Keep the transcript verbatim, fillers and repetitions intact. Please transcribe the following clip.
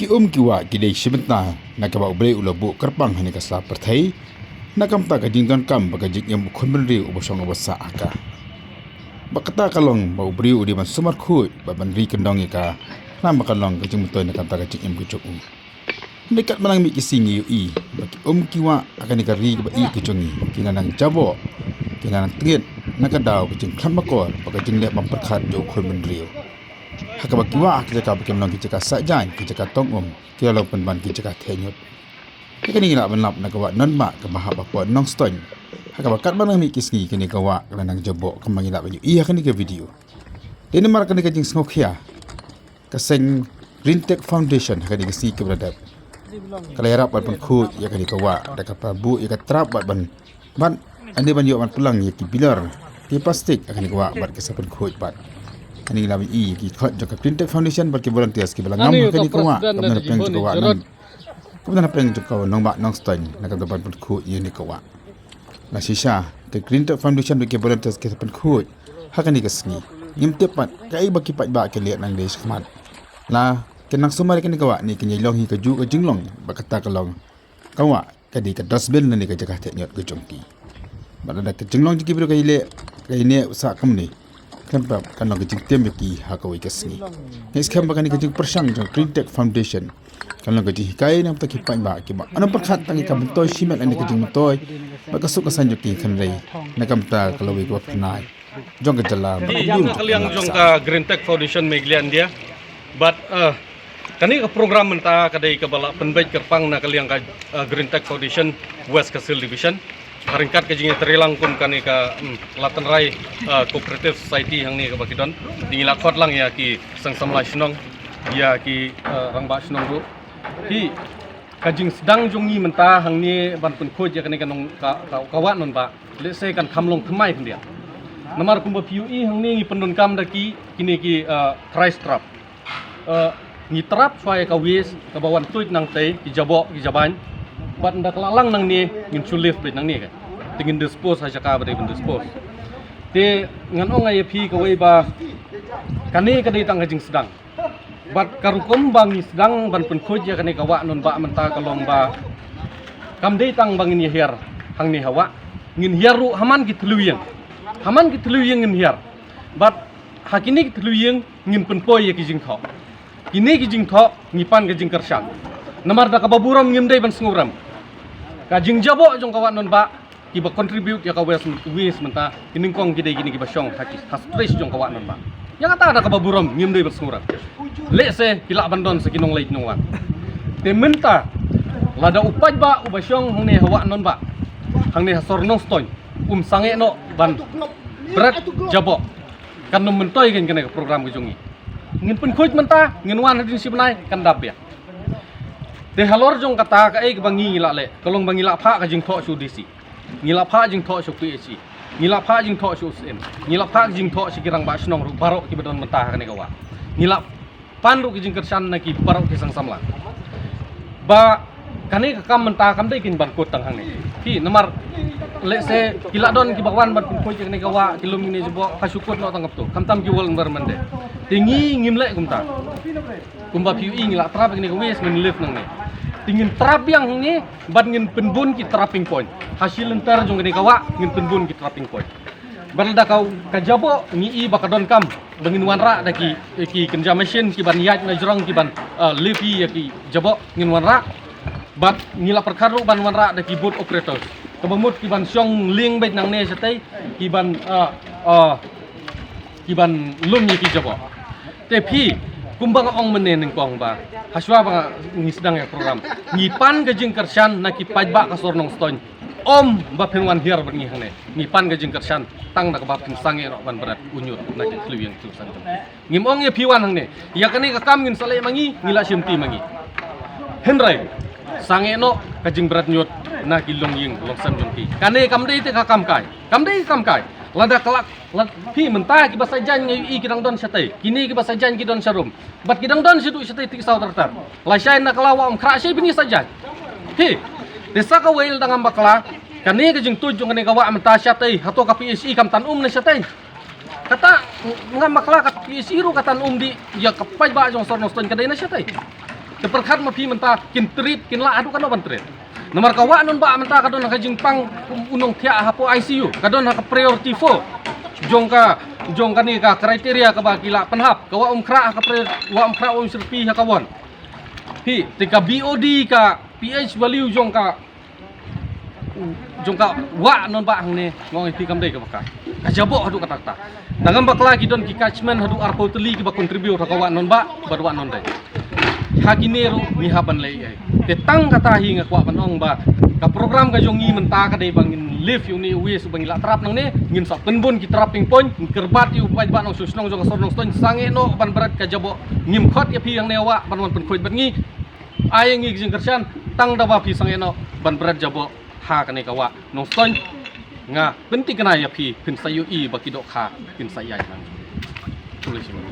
Ki um ki wah ki dei shi bynta na kaba U Blei u la buh kyrpang ha kane ka sla pyrthei, na ka bynta ka jingdonkam bad ka jingim u khun bynriew uba shong uba sah ha ka. Bad kata ka long ba u briew u dei ban sumar khuid bad ban ri kyndong ïa ka, khnang ba kan long ka jingmyntoi na ka bynta ka jingim ka jong u. Hynrei katba nang mih ki sngi ngi ïohi ba ki um ki wah ha kane ka ri kaba ïeit ka jong ngi ki la nang jaboh, ki la nang tngit na ka daw ka jingkhlad makor bad ka jingleh bym pyrkhat jong u khun bynriew. Ha kaba ki wah ha ki jaka ba kim long ki jaka sah jaiñ, ki jaka tong um, ki la long pynban ki jaka theh ñiut. Ïa kane ngi lah ban lap na ka wah Nonbah kaba hap hapoh Nongstoiñ. Ha kaba katba nang mih ki sngi kane ka wah ka la nang jaboh, kumba ngi lah ban ïohi ha kane ka video. Dei namar kane ka jingsngewkhia, ka seng Green Tech Foundation ha kane ka sngi kaba la dep ka la ïarap ban pynkhuid ïa kane ka wah da kaba buh ïa ka trap bad ban, bad ani ban ïoh ban pynlang ïa ki bilor, ki plastik ha kane ka wah bad ki sa pynkhuid bad. Kane ngi lah ban ïohi ïa ki khot jong ka Green Tech Foundation bad ki volunteers kiba la ngam ha kane ka wah, kaba don hapdeng jong ka wah Nong, kaba don hapdeng jong ka Nongbah Nongstoiñ, na ka bynta ban pynkhuid ïa kane ka wah. La shisha ka Green Tech Foundation bad ki volunteers ki sa pynkhuid ha kane ka sngi. Ngim tip pat kaei ba ki paidbah kin leh nangne shakhmat. La kin nang sumar ïa kane ka wah ne kin ïa long hi kajuh ka jinglong, bad kata ka long ka wah ka dei ka dustbin lane ka jaka theh ñiut ka jong ki. Bad lada ka jinglong jong ki briew ka ïaleh, ka ïaneh sah kumne, khlem pep kan long ka jingtem ïa ki ha kawei ka sngi. Ngi skhem ba kane ka jingpyrshang jong Green Tech Foundation kan long ka jinghikai na ka bynta ki paidbah kiba ym pyrkhat tang ïa ka myntoi shimet lane ka jingmyntoi bad ka suk ka saiñ jong ki, hynrei na ka bynta ka lawei kaba pynai jong ka jylla bad ka jylla. Ka liang jong ka Green Tech Foundation Meghalaya India. Bad, eh, kane ka program mynta ka dei kaba la pynbeit kyrpang na ka liang ka, eh, Green Tech Foundation West Khasi Hills Division. Ha ryngkat ka jingïatreilang kum kane ka, mm, Ladthadlaitei, eh, Cooperative Society hangne kaba ki don. Te ngi la khot lang ïa ki seng samla shnong, ïa ki, eh, rangbah shnong ruh. Te ka jingsdang jong ngi mynta hangne ban pynkhuid ïa kane ka nong ka, ka, ka wah Nonbah, lehse kan kham long thymmai khyndiat. Namar kumba phi ïohi hangne ngi pyndonkam da ki, kine ki, eh, trash trap. Eh, ngi trap shuwa ïa ka waste kaba wan tuid nangtei, ki jaboh ki jabain. Bad ynda ka la lang nangne ngin shu lift beit nangne ka. Te ngin dispose ha jaka ba dei ban dispose. Te ngan ong ïa phi kawei ba kane ka dei tang ka jingsdang. Bad ka rukom ba ngi sdang ban pynkhuid ïa kane ka wah Nonbah mynta ka long ba kam dei tang ba ngin ïa hiar hangne ha wah, ngin hiar ruh ha man ki thliew ïing. Ha man ki thliew ïing ngin hiar. Bad ha kine ki thliew ïing ngin pynpoi ïa ki jingthoh. Kine ki jingthoh ngi pan ka jingkyrshan. Namar da kaba burom ngim dei ban sngewrem. Ka jingjaboh jong ka wah Nonbah, kiba contribute ïa ka waste, waste mynta, ki nyngkong ki dei kine kiba shong ha ki, ha stretch jong ka wah Nonbah. Ïa kata da kaba burom ngim dei ban sngewrem. Lehse ki lah ban don sa ki nongleit nongwan. Te mynta lada u paidbah uba shong hangne ha wah Nonbah, hangne ha sor Nongstoiñ, um sangeh noh ban bret jaboh, kan nym myntoi kein kane ka program ka jong ngi. Ngin pynkhuid mynta, ngin wan hadien shi bnai kan dap biang. Te halor jong kata kaei kaba ngi la leh, ka long ba ngi la phah ka jingthoh sha u D C. Ngi la phah jingthoh sha u P H E. Ngi la phah jingthoh sha u S M. Ngi la phah jingthoh sha ki rangbah shnong ruh baroh kiba don mynta ha kane ka wah. Ngi la pan ruh ki jingkyrshan na ki baroh ki seng samla. Ba kane ka kam mynta kam dei kein ban kut tang hangne. Phi, namar lehse ki la don kiba wan ban pynkhuid ïa kane ka wah, ki lum ïa kine jaboh, ka shu kut noh tang katto. Khamtam ki World Environment Day. Te ngi ngim leh kumta. Kumba phi ïohi ngi la trap ïa kane ka waste, ngin lift nangne. Te ngin trap biang hangne bad ngin pynbun ki trapping point. Ha shi lynter jong kane ka wah ngin pynbun ki trapping point. Bad lada ka, ka jaboh ngi i ba ka donkam ba ngin wanrah da ki, ki kynja machine kiban ïaid na jrong kiban, ah, lift ïa ki jaboh, ngin wanrah. Bad ngi la pyrkhat ruh ban wanrah da ki boat operators, kaba mut kiban shong lieng beit nangne shatei, kiban, ah, ah, kiban lum ïa ki jaboh. Te phi, kumba nga ong mynne nyngkong ba hashwa ba ngi sdang ïa ka program, ngi pan ka jingkyrshan na ki paidbah ka sor Nongstoiñ. Ym ba phin wan hiar bad ngi hangne. Ngi pan ka jingkyrshan tang da kaba phin sangeh noh ban bret u ñiut na ki thliew ïing thliew san. Ngim ong ïa phi wan hangne. Ïa kane ka kam ngin sa leh ma ngi, ngi la shimti ma ngi. Hynrei sangeh noh ka jingbret ñiut na ki longïing longsem jong ki. Kane kam dei te ka kam kai. Kam dei ka kam kai. Lada ka la, lada phi mynta kiba sah jaiñ ngi ïohi ki dang don shatei. Kine kiba sah jaiñ ki don sharum. Bad ki dang don shaduh shatei, te ki saw ter ter. Lashai na ka la wah Umkhrah shai bynta sah jaiñ. Phi, te sa kawei lada ngam bakla, kane ka jingtuid jong kane ka wah mynta shatei, hato ka P H E kam tan um ne shatei? Kata ngam bakla, ka P H E ruh ka tan um dih ïa ka paidbah jong sor Nongstoiñ ka dei ne shatei? Te pyrkhat ma phi mynta kin treat, kin lah haduh katno ban treat. Namar ka wah Nonbah mynta ka don ha ka jingpang kum u nongthiah hapoh I C U, ka don ha ka priority four jong ka, jong kane ka criteria kaba ki lah pynhap. Ka wah Umkhrah ha ka prior-, wah Umkhrah, wah Umsyrpi ha ka won. Phi, te ka B O D, ka P H value jong ka, jong ka wah Nonbah hangne, nga ong ïa phi, kam dei kaba ka, ka jaboh haduh katta katta. Nangam bakla ki don ki catchment haduh arphew tylli kiba contribute ha ka wah Nonbah bad wah Nongdei. Ha kine ruh ngi hap ban leh ei. Te tang kata hi nga kwah ban ong ba ka program ka jong ngi mynta ka dei ba ngin lift ïa une u waste uba ngi lah trap nangne, ngin sa pynbun ki trapping point, ngin kyrbat ïa u paidbah nongshong shnong jong ka sor Nongstoiñ, sangeh noh ban bret ka jaboh. Ngim khot ïa phi hangne wah ban wan pynkhuid bad ngi. Ai ngi ka jingkyrshan, tang da ba phi sangeh noh ban bret jaboh ha kane ka wah Nongstoiñ. Nga pynthikna ïa phi, phin sa ïohi ba ki dohkha kin sa ïaid lang. Khublei shibun.